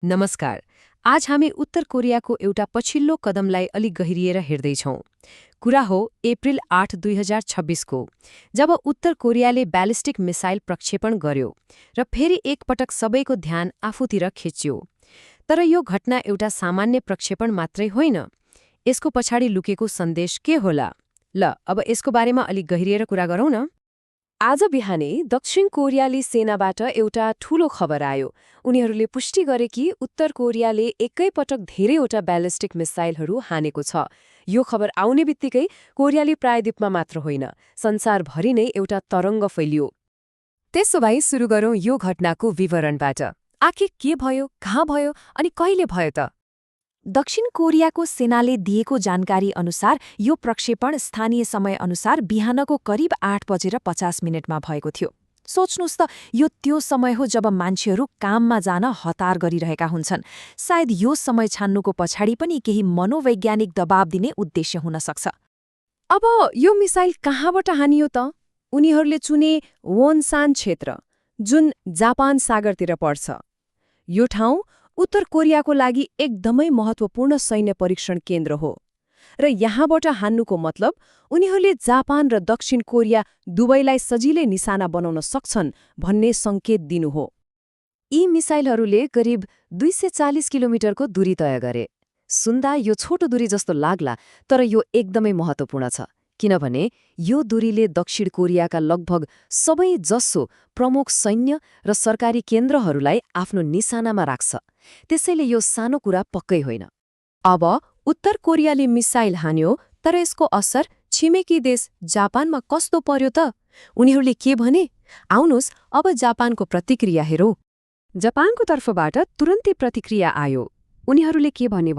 नमस्कार। आज हामी उत्तर कोरियाको एउटा पछिल्लो कदमलाई अलि गहिरिएर हेर्दैछौं। कुरा हो अप्रिल 8, 2026को, जब उत्तर कोरियाले ब्यालिस्टिक मिसाइल प्रक्षेपण गर्यो र फेरि एकपटक सबैको ध्यान आफूतिर खिच्यो। तर यो घटना एउटा सामान्य प्रक्षेपण मात्रै होइन। यसको पछाडि लुकेको सन्देश के होला? ल, अब यसको बारेमा अलि गहिरिएर कुरा गरौँ न। आज बिहानै दक्षिण कोरियाली सेनाबाट एउटा ठूलो खबर आयो। उनीहरूले पुष्टि गरे कि उत्तर कोरियाले एकैपटक धेरैवटा ब्यालिस्टिक मिसाइलहरू हानेको छ। यो खबर आउने बित्तिकै कोरियाली प्रायद्वीपमा मात्र होइन, संसारभरि नै एउटा तरङ्ग फैलियो। त्यसो भए सुरु गरौँ यो घटनाको विवरणबाट। आखिर के भयो, कहाँ भयो अनि कहिले भयो त? दक्षिण कोरियाको सेनाले दिएको जानकारी अनुसार यो प्रक्षेपण स्थानीय समय अनुसार बिहानको करिब 8:50 भएको थियो। सोच्नुस् त, यो त्यो समय हो जब मान्छेहरू काममा जान हतार गरिरहेका हुन्छन्। सायद यो समय छान्नुको पछाडि पनि केही मनोवैज्ञानिक दबाब दिने उद्देश्य हुन सक्छ। अब यो मिसाइल कहाँबाट हानियो त? उनीहरूले चुने वोनसान क्षेत्र, जुन जापान सागरतिर पर्छ। यो ठाउँ उत्तर कोरियाको लागि एकदमै महत्त्वपूर्ण सैन्य परीक्षण केन्द्र हो र यहाँबाट हान्नुको मतलब उनीहरूले जापान र दक्षिण कोरिया दुवैलाई सजिलै निशाना बनाउन सक्छन् भन्ने सङ्केत दिनु हो। यी मिसाइलहरूले करिब 240 किलोमिटरको दूरी तय गरे। सुन्दा यो छोटो दूरी जस्तो लाग्ला, तर यो एकदमै महत्त्वपूर्ण छ, किनभने यो दूरीले दक्षिण कोरियाका लगभग सबै जसो प्रमुख सैन्य र सरकारी केन्द्रहरूलाई आफ्नो निशानामा राख्छ। त्यसैले यो सानो कुरा पक्कै होइन। अब उत्तर कोरियाले मिसाइल हान्यो, तर यसको असर छिमेकी देश जापानमा कस्तो पर्यो त? उनीहरूले के भने? आउनुस् अब जापानको प्रतिक्रिया हेरौँ। जापानको तर्फबाट तुरन्तै प्रतिक्रिया आयो। उनीहरूले के भने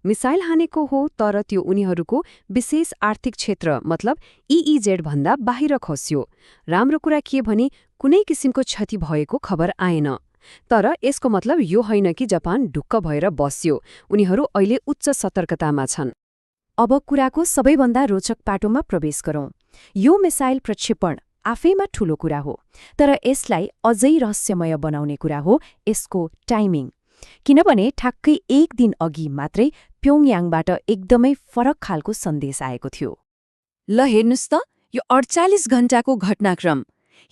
मिसाइल हानेको हो, तर त्यो उनीहरूको विशेष आर्थिक क्षेत्र मतलब EEZ भन्दा बाहिर खस्यो। राम्रो कुरा के भने कुनै किसिमको क्षति भएको खबर आएन। तर यसको मतलब यो होइन कि जापान ढुक्क भएर बस्यो। उनीहरू अहिले उच्च सतर्कतामा छन्। अब कुराको सबैभन्दा रोचक पाटोमा प्रवेश गरौँ। यो मिसाइल प्रक्षेपण आफैमा ठूलो कुरा हो, तर यसलाई अझै रहस्यमय बनाउने कुरा हो यसको टाइमिङ। किनभने ठ्याक्कै एक दिन अघि मात्रै प्योङयाङबाट एकदमै फरक खालको सन्देश आएको थियो। ल हेर्नुस् त, यो 48 घण्टाको घटनाक्रम।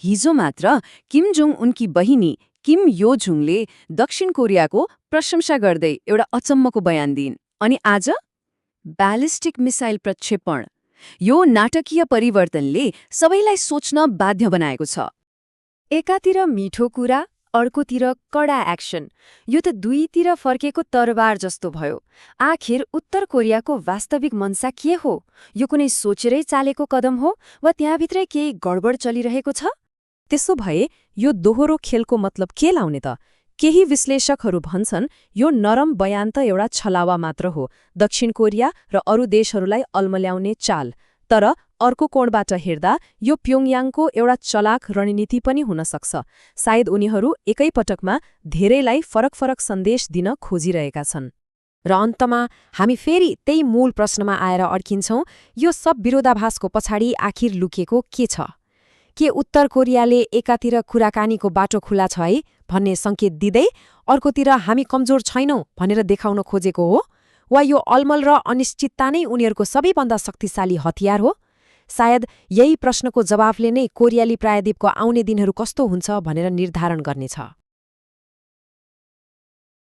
हिजो मात्र किम जोङ उनकी बहिनी किम यो जुङले दक्षिण कोरियाको प्रशंसा गर्दै एउटा अचम्मको बयान दिइन्। अनि आज ब्यालिस्टिक मिसाइल प्रक्षेपण। यो नाटकीय परिवर्तनले सबैलाई सोच्न बाध्य बनाएको छ। एकातिर मिठो कुरा, अर्कोतिर कडा एक्सन। यो त दुईतिर फर्केको तरबार जस्तो भयो। आखिर उत्तर कोरियाको वास्तविक मनसा के हो? यो कुनै सोचेरै चालेको कदम हो वा त्यहाँभित्रै केही गडबड चलिरहेको छ? त्यसो भए यो दोहोरो खेलको मतलब के लाउने त? केही विश्लेषकहरू भन्छन् यो नरम बयान त एउटा छलावा मात्र हो, दक्षिण कोरिया र अरू देशहरूलाई अल्मल्याउने चाल। तर अर्को कोणबाट हेर्दा यो प्योङयाङको एउटा चलाक रणनीति पनि हुन सक्छ। सायद उनीहरू एकैपटकमा धेरैलाई फरक फरक सन्देश दिन खोजिरहेका छन्। र अन्तमा हामी फेरि त्यही मूल प्रश्नमा आएर अड्किन्छौँ, यो सब विरोधाभासको पछाडि आखिर लुकेको के छ? के उत्तर कोरियाले एकातिर कुराकानीको बाटो खुला छ है भन्ने सङ्केत दिँदै अर्कोतिर हामी कमजोर छैनौँ भनेर देखाउन खोजेको हो? वा यो अलमल र अनिश्चितता नै उनीहरूको सबैभन्दा शक्तिशाली हतियार हो? सायद यही प्रश्नको जवाफले नै कोरियाली प्रायद्वीपको आउने दिनहरू कस्तो हुन्छ भनेर निर्धारण गर्नेछ।